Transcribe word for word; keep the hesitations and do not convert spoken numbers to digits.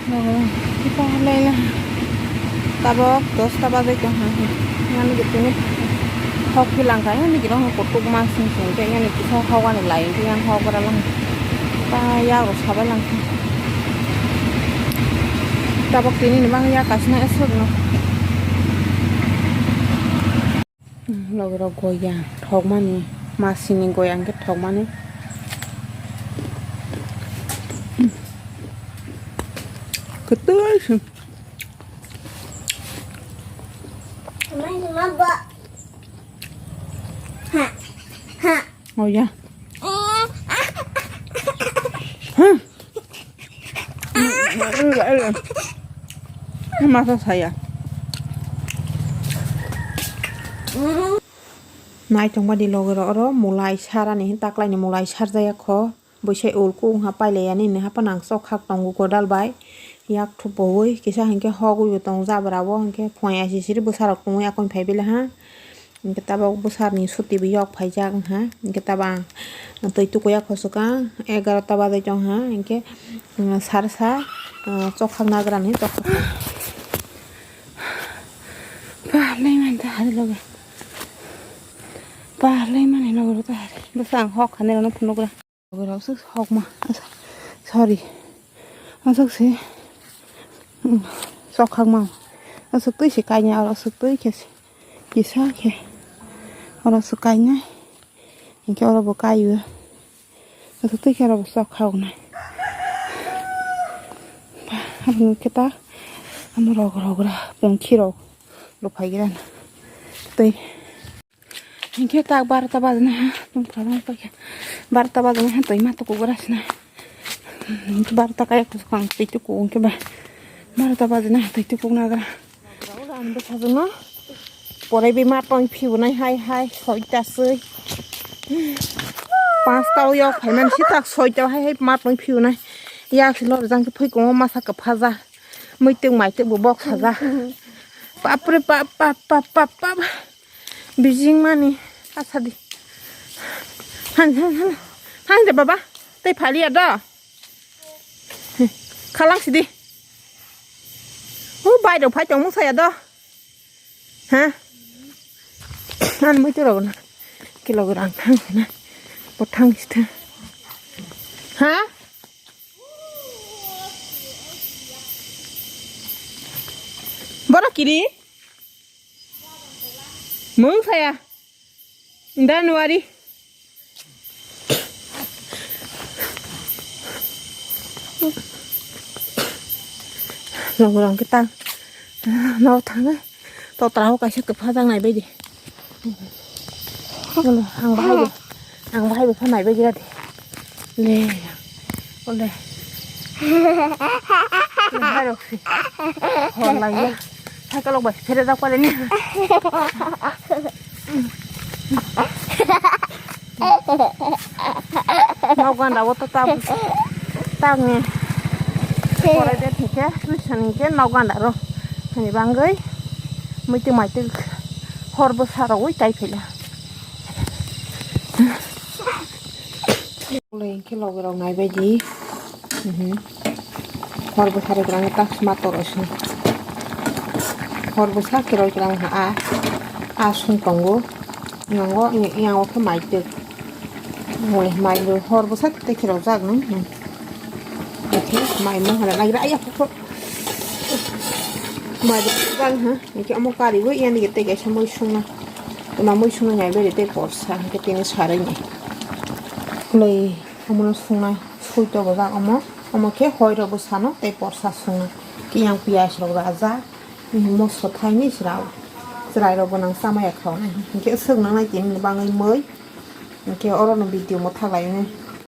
Kita laila. Tabok dosta baje tong ha. Yang ni tini hok hilang ka, yang ni kira hok kotuk mas ni sung ke, yang ni kisa hok ani lai ke, yang hok ora lang. Ta ya ro sabai lang. Tabok tini ni bang ya kasna esok no. Logirok goya thokmani, masini goya hwnkhe thokmani. Kwtwi se. Goya. Huh. Masa saya. Nai tongba di loge ro oro mulai sarani hin taklaini mulai sarjaya kho. Bwsai ulku wngha pailai yani hinwi haphano ang chokkhak tongo godal bai. Yak thupoui kisa hinkhe hogwi bo tongo jabra o hinkhe phunai aisisiri bwsarok tongwi akon phai belaha. Hinkhe tabok bwsarni suti bo yok phaijak wngha. Hinkhe tabok ang twi tukuya khosukha egarota baje tongha. Hinkhe, um, sarsa, um, chokkhak nagrani chokkhak. Pah, lengmani ta hari loge. Pah, lengmani loge ta hari. Bwsa ang hok khanirokno phunukra. Logerok aswk hokma, sorry, aswk se, um, chokkhakma, aswk twi se kainai, oro aswk twi khe se, kisa khe, oro aswk kainai, hinkhe oro bo kaio, aswk twi khe oro bo chokkhaknai, aboni khe ta, amo rog rogra pungkhirok rwphaigrana tei. Hinkhe tak barota bajana ha, tongthok tongthok khe. Barota bajana ha, twi ma tukugra sina. Hinkhe barota kaya kusukang twi tuku hinkhe ba. Barota bajana ha, twi tuku nagra. Ang bwsajwkno porai bai ma tong phiyunai hai hai, soita swi. Pasta o yok phaiman si tak soita hai hai ma tong phiyunai. Yak si lor jang khe phui kong masa kwphaja. Muitwk maitok bo bok saja. Bapre bap, bap, bap, bap, bap. Bijing mani asadi. Han, han, han. Han de baba. Tei phaliya do. Khalang sidi. O bai rok phai tong mung saya do. Ha? An mui tu rok na. Kilo rang thang na. Bo thang sita. Ha? Boro kiri? Mung saya. January. Long long kita. No thang. To trao kaisa kwpha jang nai bai di. Ole, ang bahai bo, ang bahai bo pha nai bai gira de. Le, ole. Le, hai rok si. Hor lai ya. Hai kalok bai phere jak pare ni. Nok ganda o to tak, tak ni. Korai de thike, tuition ni ke nok ganda ro. Hani bangwi, muitu maitu hor bwsa rogwi tai phaila. Ulai khe logi rok nai bai di. Mhm. Hor bwsa rok rang tak sma toro sini. Hor bwsa ke roi rang ha a. A sung tongo. Yango, yango khe mai twi. Mole mai bo hor bwsa tei khirok jak nang. Oke, mai mo hala nai gra ya ko. Mai bo jak ha. Oke, amo kari bo yan ge tei kaisa moi sung na. Tuma moi sung na ngai beri tei porsa ke tini sarai ni. Lei amo sung na sui to bo jak amo. Amo khe hoi rok bo sano tei porsa sung na. Kiyang piyaj rok raja. Moso thaini srao. Chwrai rok bo nang chamaya khaunai. Hinkhe swk nangnai tini bangwi mui. Hinkhe oro no video mwthak lai nai.